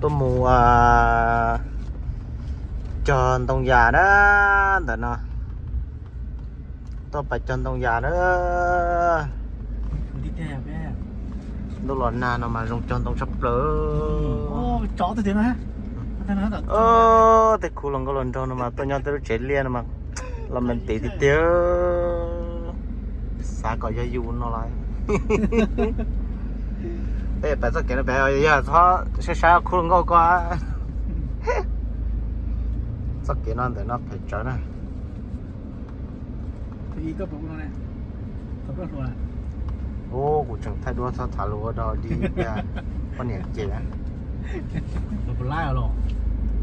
Tuaj mus cog ntoo yas na, ntawm no. Tuaj pais cog ntoo yas na. Ntuj los nag no mas zoo cog ntoo tshaj plaws. Tej khu hluas nkauj hluas nraug no mas tuaj nyob tej lub tsev liaj no mas los me ntiv tiag tiag. Xav kom yog yus no lawm. Peb pais txoj kev no pem yog txhob saib saib khu hluas nkauj ko. Txoj kev no ntawm no phem tsawv na. Ub, kuv tseem thaij duab txhob tham lus ua dog dig tiag, poj niam ces.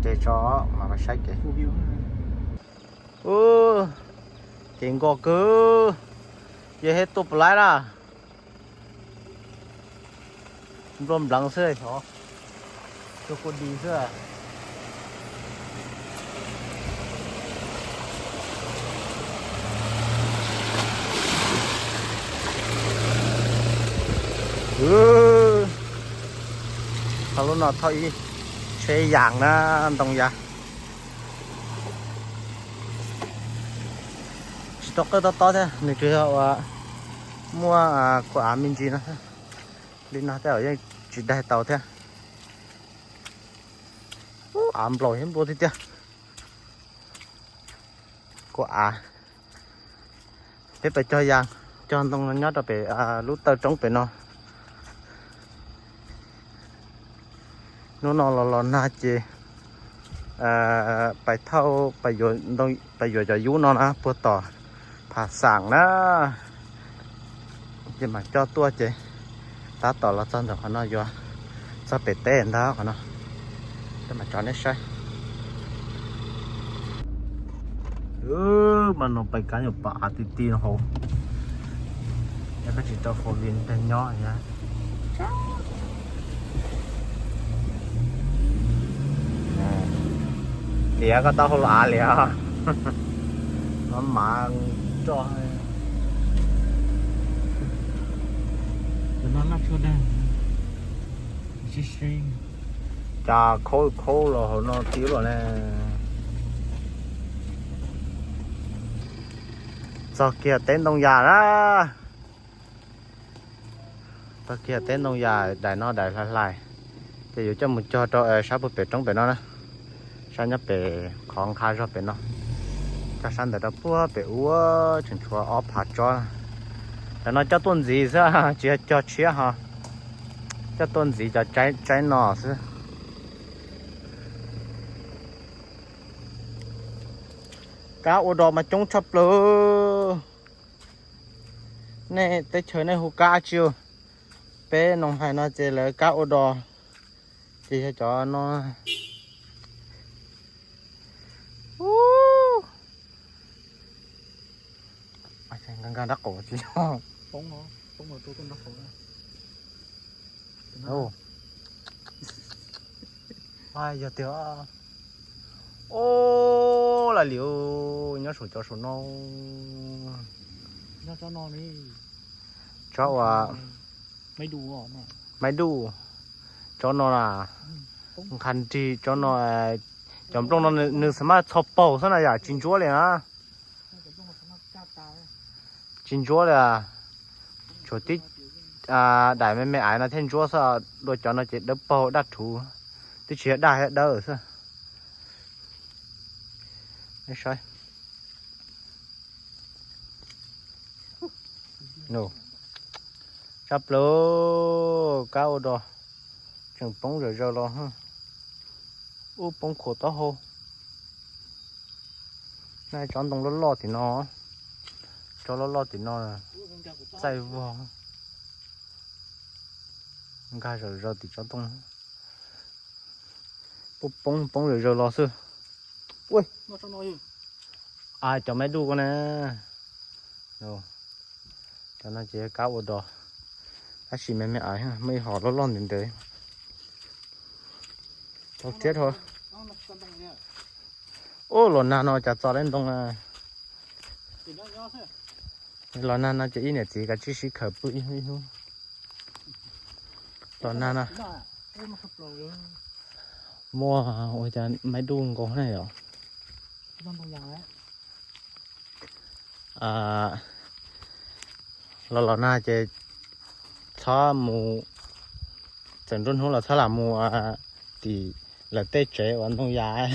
Ces tso mas saib kev. Ub, kev nkos kawg, yog heb tuaj puas laib na. Nplooj npleev xwb, xyov cuag kua dis xwb. Qhov lub no thauj ib tsheb yas na, ntoo yas. Tsis tau qawj tob tob thiab, nws tsuas yog uas muaj kua av me ntsis no. Li no tej zaum yeej tsis daig tau thiab. Ub, av nplaum thiab nplua tiag tiag. Kua av. Peb pais cog yas, cog ntoo no nyob rau pem lub taw roob pem no. Hnub no los los nag ces pais thauj, pais yuav cov yub no na puag tom Phav Xaam na. Ces mam coj tuaj ces tab tom los txog ntawm qhov no yuav txog pem teb ntag qhov no. Coj mam tso nej saib. Mas no pais kab nyuam pom av ti ti no hauv. Yog koj tsis rau four wheel tag nyob thiab. Tiav koj taub hau los av li os. Maj mam roj. Cas khaub khaub los hauv no tiag los ne. Txog kiag teb ntoo yas na. Txog kiag teb ntoo yas daim no daim hlais hlais, ces yuav coj mus cog rau sab puag pem roob pem no na. Sab nyob pem qhov nqha zog pem no. Cog sab ntawm rau puag pem ub tseem tshuav ob phav tsob na. Cov no coj tuaj ntxiv xwb tsis yog cog tshiab ho. Coj tuaj ntxiv cov tsaib no xwb. Kab ua dog mas coob tshaj plaws. Nej teb chaws nej hu kab tsi? Peb noo hais no ces lawv kab ua dog, ces yog cov no. Nkag nrab qaum tsis yog. Yog tiag. Ub, laj li nyob saum cov saum no. Tsob uas maib duj, tsob no na, nqha nrig tsob no. Cov nplooj no nws xam maj txho paug xwb na yom, tsis ntsuab li na. Tsis ntsuab li. Tshuav tib daim me me aiv no thiaj ntsuab xwb, dua cov no ces dawb paug daj rhuv, twb tsis yog daj thiab dawb xwb. Saib, tshaj plaws, kab ua dog tseem poob zom zaws los. Ub, poob khuam taub hau. Nej, tsob ntoo loj loj tim no, tsob loj loj tim no txaij vog, nkag zom zaws tim tsob ntoo. Poob poob poob zom zaws los xwb. Ua, cov maib duj ko na. Cov no ces kab ua dog, tab sis me me aiv, muaj ib hom loj loj ntev ntev. Tau thiab. Ub, los nag no cas txo dab ntoo na. Los nag no ces ib niam txiv kav tsij sib khawm pw ib hnub ib hnub. Los nag no, los nag no ces ib niam txiv kav tsij sib khawm pw ib hnub ib hnub. Los nag no, Muaj ua cas maib dub nkaus na yom. Los los nag ces txhob mus, txawm nruab hnub los txhob lam mus tim lawv tej tsev uas ntoo yas,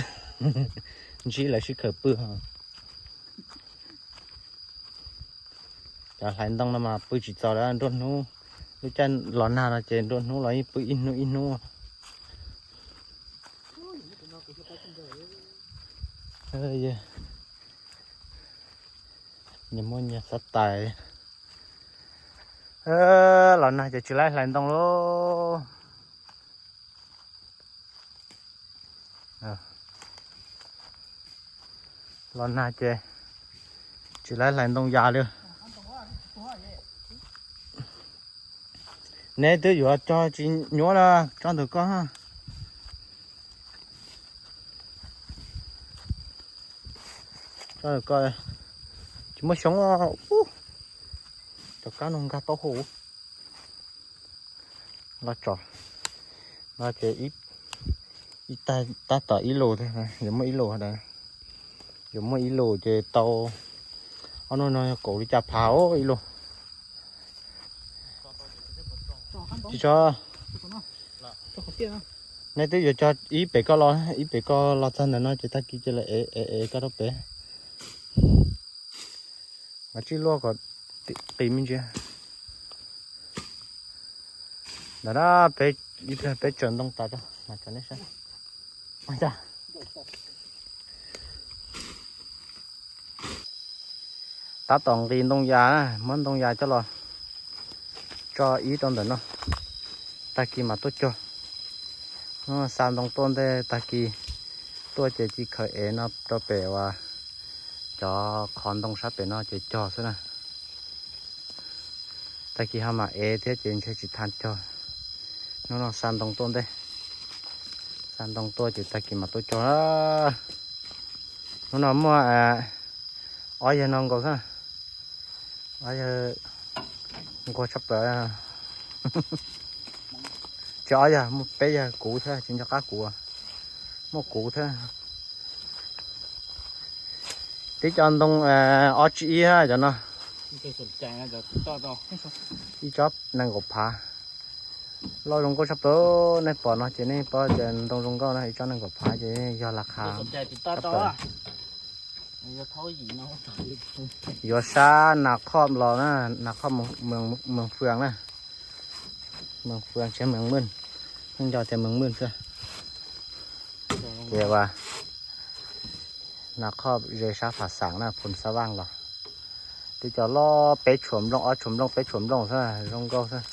ntsib lawv sib khaws pw. Cov hlais ntoo no mas pw tsis txaus li nruab hnub. Lub caij los nag no ces nruab hnub los yeej pw ib hnub ib hnub. Nyias muaj nyias xav tais. Los nag ces tsis laib hlais ntoo lauj. Los nag ces tsis laib hlais ntoo yas li. Neb twb yuav cog tsis nyuaj na, tsob ntawm koj. Tsob ntawm koj tsis muaj xyoob. Cov kab no nkag taub hau. Los tso, no ces ib, ib tag tab tom ib lus thiab, yuav muaj ib lus, yuav muaj ib lus ces tau ob nub no yog kaum li cas phav ib lus. Tsis tso, neb twb yuav cog ib pem koj los, ib pem koj los txog ntawm no ces tag kis ces lawv ev ev koj rau pem. Mas tsij luaj kom qis me ntsis. Ntawm no peb, ib pliag peb tsaws ntoo tas tso mas tso nej saib. Tab tom nqis ntoo yas na, muab ntoo yas coj los tso ib rau ntawm no, tag kis mam tuaj cog. Xa ntoo tuaj ntej, tag kis tuaj ces cia khaws ev no rau pem uas cov qhov ntoo sab pem no ces cog xwb na. Tag kis ho mam ev thiab ces ntshe tsis tau cog. Hnub no xa ntoo tuaj ntej, xa ntoo tuaj ces tag kis mam tuaj cog. Hnub no muaj ob yawg no nkaus xwb. Ob yawg nquag tshaj plaws. Tsis ob yawg, muaj peb yawg, kuv thiab, tsis nco qab kuv. Muaj kuv thiab. Tib co ntoo ob tsi ib cov no. Ib tsob nees nkaum phav. Loj zoo nkauj tshaj plaws, nej pom no ces nej paub tias ntoo zoo nkauj na, ib tsob nees nkaum phav ces yog las khas. Yuav sab Nas Khoj los na, Nas Khoj Mees Fwm na. Mees Fwm tsis Mees Mej, pheej nco tias Mees Mej xwb. Ces Nas Khoj ze sab Pham Xaam na, Phoo Xab Vaaj los. Tib co loj peb tshuam nplooj, ob tshuam nplooj, peb tshuam nplooj xwb, zoo nkauj xwb.